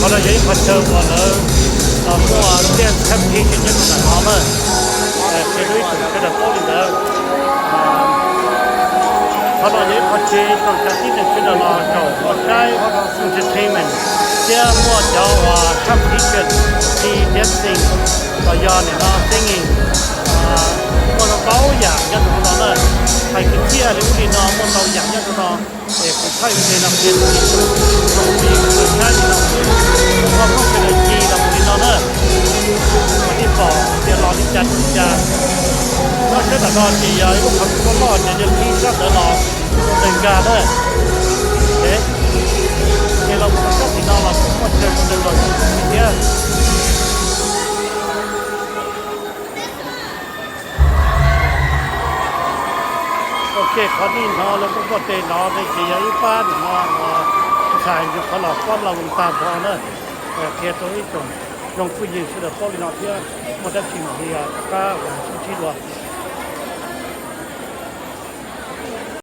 Qhov no yog ib qho chaw uas lawv muaj tiaj tshab thib nyob rau ntawm no na, qhia rau ib tsoom sawv daws paub li ntawd. Qhov no yog ib qho chaw rau cov tib neeg sawv daws los zaum los saib entertainment thiab muaj cov uas competition, dancing los yog nim no singing, muaj ntau yam nyob rau hauv no na. Hais kwv txhiaj li ub li no muaj ntau yam nyob rau no. Es kuv thaij video no qhia rau ib tsoom phooj ywg sawv daws saib li no xwb, ua koob sawv daws ci los mus li no na. Kom nej pom tias los li cas li cas. Nyob sab nram no ces yog ib lub qhov kuj loj loj ces yog qhib sab ntawd los rau nees nkag na. Ces los mus rau sab tim no los kuj muaj chaw rau neeg los mus thiab. Ok, qhov nej hnov lawv muaj nkuaj tes nrov no ces yog ib pab nim no uas ntxhais nyuam qhuav los pab los mus tag nrho na. Qhia rau ib tsoom zoo phooj ywg sawv daws paub li no thiab, muaj dab tsi mam li rov qab sib ntsib dua.